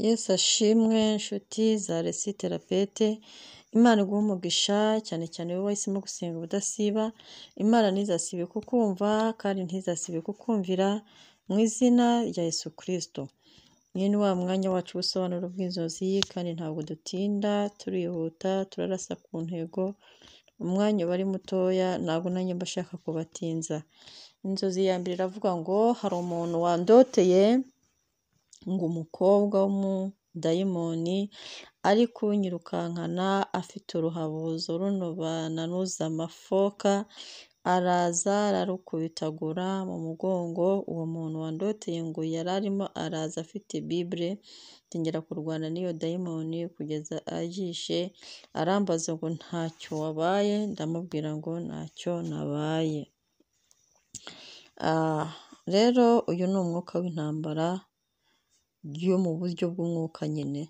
Yesu ashimwe nshuti za Resi Therapeutic, Imana iguhe umugisha cyane cyane wowe wahisemo gusenga ubudasiba, Imana ntizasibe kukumva kandi ntizasibe kukumvira mu izina rya Yesu Kristo. Uyu ni wa mwanya wacu w'ubusobanuro bw'inzozi kandi ntabwo dutinda, turihuta, turarasa ku ntego, umwanya uba ari mutoya ntabwo nanjye mba nshaka kubatinza. Inzozi ya mbere iravuga ngo hari umuntu wandoteye ngo umukobwa w'umudayimoni ari kunyirukankana afite uruhabuzo runo bananuza amafoka, araza ararukubitagura mu mugongo, uwo muntu wandoteye ngo yari arimo araza afite bibure, ntangira kurwana n'iyo dayimoni kugeza ayishe, arambaza ngo ntacyo wabaye, ndamubwira ngo ntacyo nabaye. Rero uyu ni umwuka w'intambara yo mu buryo bw'umwuka nyine,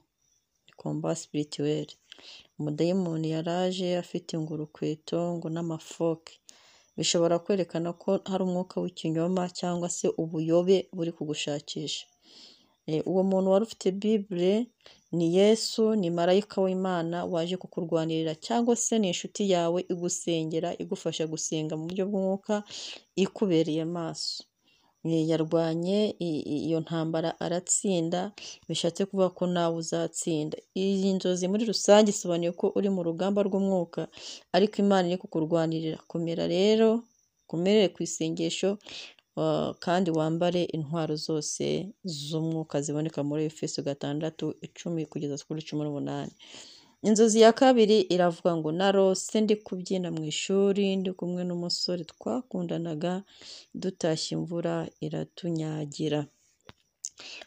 ni combat spirituel. Umudayimoni yaraje afite ingurukweto ngo n'amafoke, bishobora kwerekana ko hari umwuka w'ikinyoma cyangwa se ubuyobe buri kugushakisha. Uwo muntu wari ufite bibure ni Yesu, ni marayika w'Imana waje kukurwanirira cyangwa se ni inshuti yawe igusengera, igufasha gusenga mu buryo bw'umwuka, ikubereye maso. Yarwanye iyo ntambara aratsinda, bishatse kuvuga ko nawe uzatsinda. Iyi nzozi muri rusange isobanuye ko uri mu rugamba rw'umwuka, ariko Imana iri kukurwanirira. Komera rero, ukomerere ku isengesho kandi wambare intwaro zose z'umwuka ziboneka muri Efeso 6:10 kugeza kuri 18. Inzozi ya kabiri iravuga ngo narose ndi kubyina mu ishuri ndi kumwe n'umusore twakundanaga, dutashye imvura iratunyagira.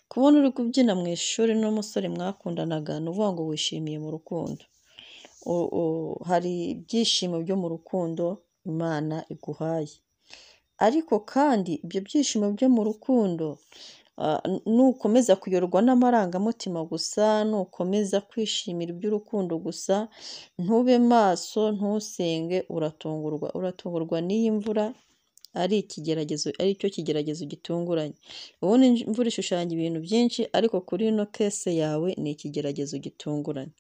Kubona uri kubyina mu ishuri n'umusore mwakundanaga ni ukuvuga ngo wishimiye mu rukundo. Hari ibyishimo byo mu rukundo Imana iguhaye. Ariko kandi ibyo byishimo byo mu rukundo nukomeza kuyoborwa n'amarangamutima gusa, nukomeza kwishimira iby'urukundo gusa, ntube maso, ntusenge, uratungurwa. Uratungurwa n'iyi mvura ari ikigeragezo, ari cyo kigeragezo gitunguranye. Ubundi imvura ishushanya ibintu byinshi, ariko kuri ino kese yawe ni ikigeragezo gitunguranye.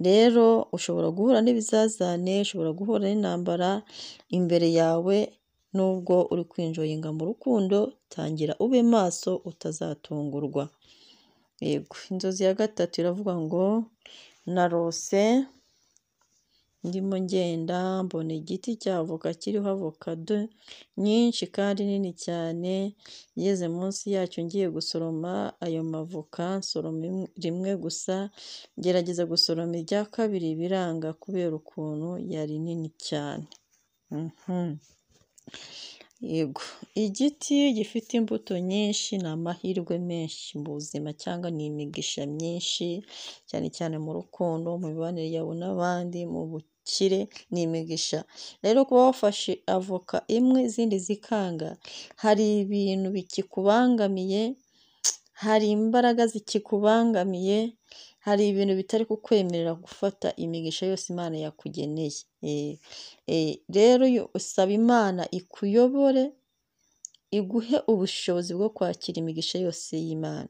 Rero ushobora guhura n'ibizazane, ushobora guhura n'intambara imbere yawe, nubwo uri kwinjoyinga mu rukundo, tangira ube maso utazatungurwa. Yego, inzozi ya gatatu iravuga ngo narose ndimo ngenda mbona igiti cya avoka kiriho avocado nyinshi kandi nini cyane, ngeze munsi yacyo ngiye gusoroma ayo mavoka, nsoroma rimwe gusa, ngerageza gusoroma irya kabiri biranga kubera ukuntu yari nini cyane. Yego, igiti gifite imbuto nyinshi ni amahirwe menshi mu buzima cyangwa ni imigisha myinshi, cyane cyane mu rukundo, mu mibanire yawe n'abandi, mu bukire, ni imigisha. Rero kuba wafashe avoka imwe izindi zikanga, hari ibintu bikikubangamiye, hari imbaraga zikikubangamiye, hari ibintu bitari kukwemerera gufata imigisha yose Imana yakugeneye. Rero usaba Imana ikuyobore, iguhe ubushobozi bwo kwakira imigisha yose y'Imana.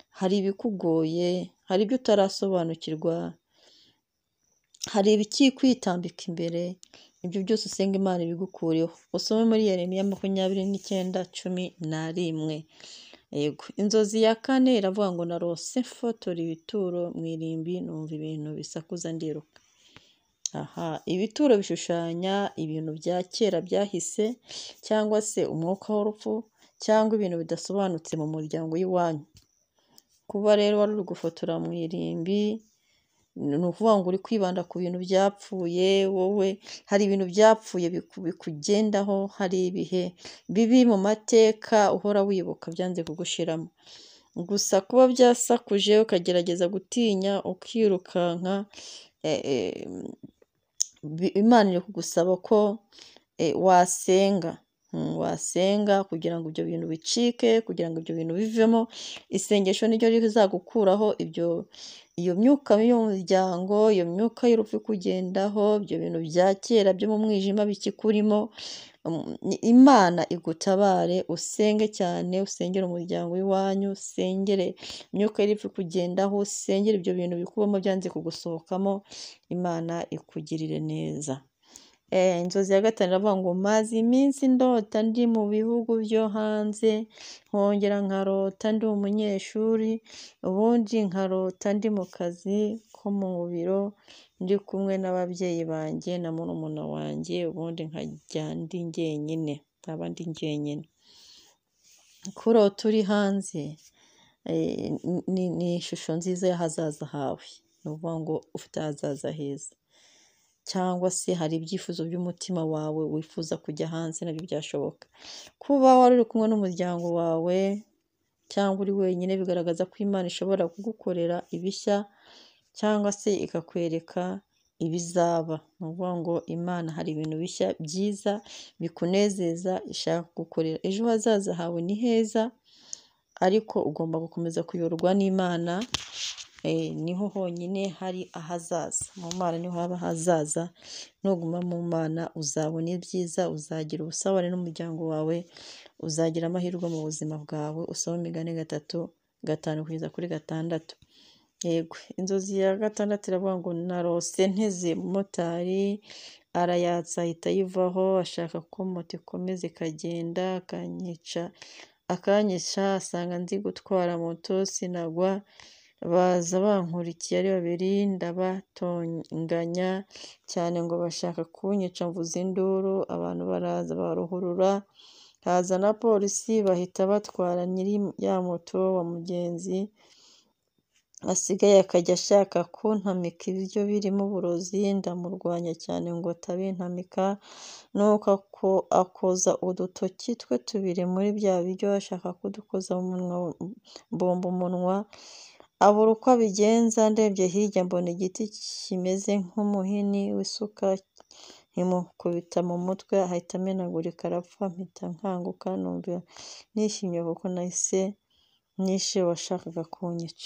Hari ibikugoye, hari ibyo utarasobanukirwa, hari ibikikwitambika imbere, ibyo byose usenga Imana ibigukureho. Usome muri Yeremiya 29:11. Yego, inzozi ya kane iravuga ngo narose mfotora ibituro mu irimbi numva ibintu bisakuza ndiruka. Aha, ibituro bishushanya ibintu bya kera byahise cyangwa se umwuka w'urupfu cyangwa ibintu bidasobanutse mu muryango w'iwanyu. Kuba rero wari uri gufotora mu irimbi, ni ukuvuga ngo uri kwibanda ku bintu byapfuye, wowe hari ibintu byapfuye bikugendaho, hari ibihe bibi mu mateka uhora wibuka byanze kugushiramo. Gusa kuba byasakuje ukagerageza gutinya ukirukanka, Imana iri kugusaba ko wasenga. Wasenga kugira ngo ibyo bintu bicike, kugira ngo ibyo bintu bivemo, isengesho niryo rizagukuraho ibyo, iyo myuka mibi yo mu muryango, iyo myuka y'urupfu ikugendaho, ibyo bintu bya kera byo mu mwijima bikikurimo, Imana igutabare, usenge cyane, usengere umuryango w'iwanyu, usengere imyuka y'urupfu ikugendaho, usengere ibyo bintu bikubamo byanze kugusohokamo, Imana ikugirire neza. Inzozi ya gatanu iravuga ngo maze iminsi ndota ndi mu bihugu byo hanze, nkongera nkarota ndi umunyeshuri, ubundi nkarota ndi mu kazi ko mu biro, ndi kumwe n'ababyeyi banjye na murumuna wanjye, ubundi nkajya ndi njyenyine, nkaba ndi njyenyine. Kurota uri hanze ni ishusho nziza y'ahazaza hawe, ni ukuvuga ngo ufite ahazaza heza, cyangwa se hari ibyifuzo by'umutima wawe wifuza kujya hanze nabyo byashoboka. Kuba wari uri kumwe n'umuryango wawe cyangwa uri wenyine bigaragaza ko Imana ishobora kugukorera ibishya cyangwa se ikakwereka ibizaba. Ni ukuvuga ngo Imana hari ibintu bishya byiza bikunezeza ishaka kugukorera. Ejo hazaza hawe ni heza, ariko ugomba gukomeza kuyoborwa n'Imana, niho honyine hari ahazaza. Mu Mana niho haba ahazaza, nuguma mu Mana uzabona ibyiza, uzagira ubusabane n'umuryango wawe, uzagira amahirwe mu buzima bwawe. Usome Imigani 3:5 kugeza kuri 6. Yego, inzozi ya gatandatu iravuga ngo narose nteze umumotari, arayatsa ahita ayivaho, ashaka ko moto ikomeza ikagenda, akanyica, asanga nzi gutwara moto sinagwa, baza bankurikiye ari babiri, ndabatonganya cyane ngo bashaka kunyica, mvuza induru, abantu baraza baruhurura, haza na polisi bahita batwara nyiri ya moto wa mugenzi, asigaye akajya ashaka kuntamika ibiryo birimo uburozi, ndamurwanya cyane ngo atabintamika, nuko akoza udutoki twe tubiri muri bya biryo ashaka kudukoza mu munwa, mbumba umunwa, abura uko abigenza, ndebye hirya mbona igiti kimeze nk'umuhini w'isuka nkimukubita mu mutwe, ahita amenagurika arapfa, mpita nkanguka numva nishimye kuko nahise nishe uwashakaga kunyica.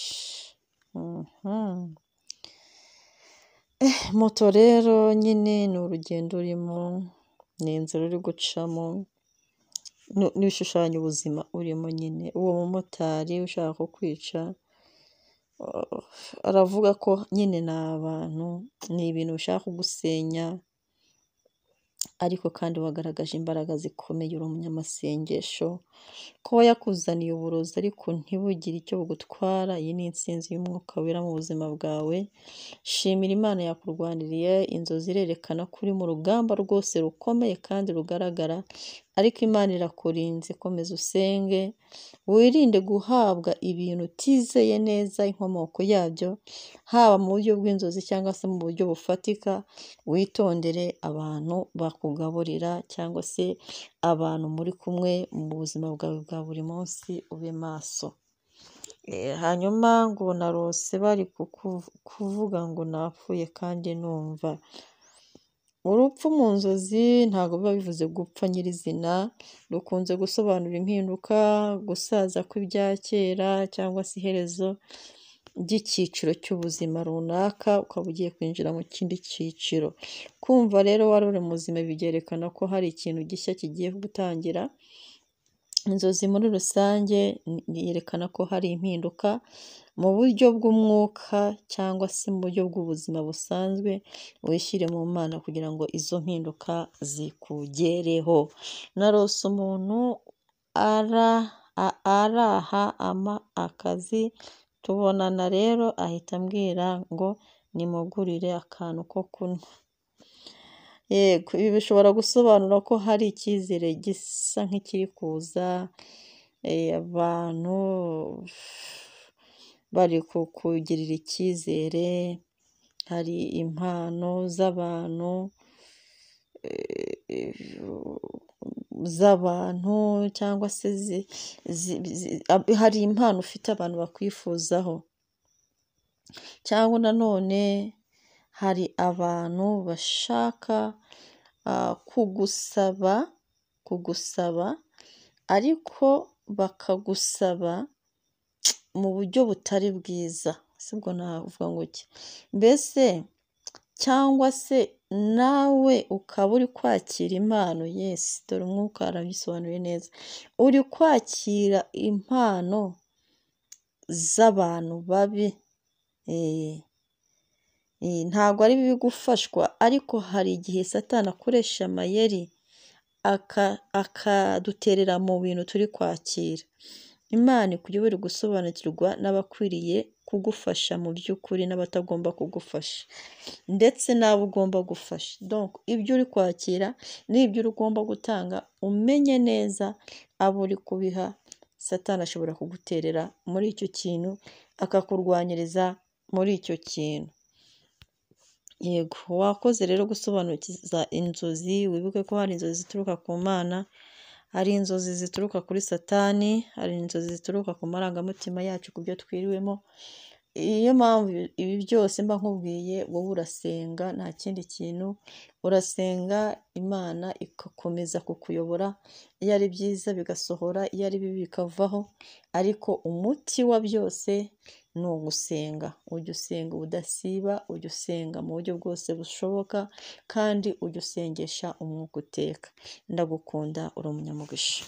Moto rero nyine ni urugendo urimo, ni inzira uri gucamo, n'ibishushanyo ubuzima urimo nyine. Uwo mumotari ushaka kukwica aravuga ko nyine ni abantu, ni ibintu bishaka kugusenya, ariko kandi wagaragaje imbaraga zikomeye, uri umunyamasengesho, kuba yakuzaniye uburozi ariko ntibugire icyo bugutwara, iyi ni intsinzi y'umwuka wera mu buzima bwawe. Shimira Imana yakurwaniriye, inzozi irerekana ko uri mu rugamba rwose rukomeye kandi rugaragara, ariko Imana irakurinze, komeza usenge, wirinde guhabwa ibintu utizeye neza inkomoko yabyo, haba mu buryo bw'inzozi cyangwa se mu buryo bufatika, witondere abantu bakugaburira cyangwa se abantu muri kumwe mu buzima bwawe bwa buri munsi, ube maso. Hanyuma ngo narose bari kuvuga ngo napfuye kandi numva. Urupfu mu nzozi ntabwo biba bivuze gupfa nyirizina, rukunze gusobanura impinduka, gusaza kw'ibya kera cyangwa se iherezo ry'icyiciro cy'ubuzima runaka, ukaba ugiye kwinjira mu kindi cyiciro. Kumva rero wari uri muzima byerekana ko hari ikintu gishya kigiye gutangira. Inzozi muri rusange yerekana ko hari impinduka mu buryo bw'umwuka cyangwa se mu buryo bw'ubuzima busanzwe, wishyire mu Mana kugira ngo izo mpinduka zikugereho. Narose umuntu araha ampa akazi, tubonana rero ahita ambwira ngo nimugurire akantu ko kunywa. Yego, ibi bishobora gusobanura ko hari icyizere gisa nk'ikiri kuza, abantu bari kukugirira icyizere, hari impano z'abantu cyangwa se hari impano ufite abantu bakwifuzaho, cyangwa nanone hari abantu bashaka kugusaba ariko bakagusaba mu buryo butari bwiza. Ese ubwo navuga ngo iki? Mbese Cyangwa se nawe ukaba uri kwakira impano, yes, dore umwuka arabisobanuye neza, uri kwakira impano z'abantu babi. Ntabwo ari bibi gufashwa, ariko hari igihe Satani akoresha amayeri akaduterera mu bintu turi kwakira. Imana ikuyobore gusobanukirwa n'abakwiriye kugufasha mu by'ukuri n'abatagomba kugufasha, ndetse n'abo ugomba gufasha. Donc ibyo uri kwakira n'ibyo ugomba gutanga, umenye neza abo uri kubiha. Satani ashobora kuguterera muri icyo kintu, akakurwanyiriza muri icyo kintu. Yego, wakoze rero gusobanukiza inzozi. Wibuke ko hari inzozi zituruka ku Mana, hari inzozi zituruka kuri Satani, hari inzozi zituruka ku marangamutima yacu, ku byo twiriwemo. Iyo mpamvu ibi byose mba nkubwiye, wowe urasenga, nta kindi kintu, urasenga Imana igakomeza kukuyobora, iyo ari byiza bigasohora, iyo ari bibi bikavaho, ariko umuti wa byose ni ugusenga. Ujya usenga ubudasiba, ujya usenga mu buryo bwose bushoboka, kandi ujya usengesha umwuka uteka. Ndagukunda, uri umunyamugisha.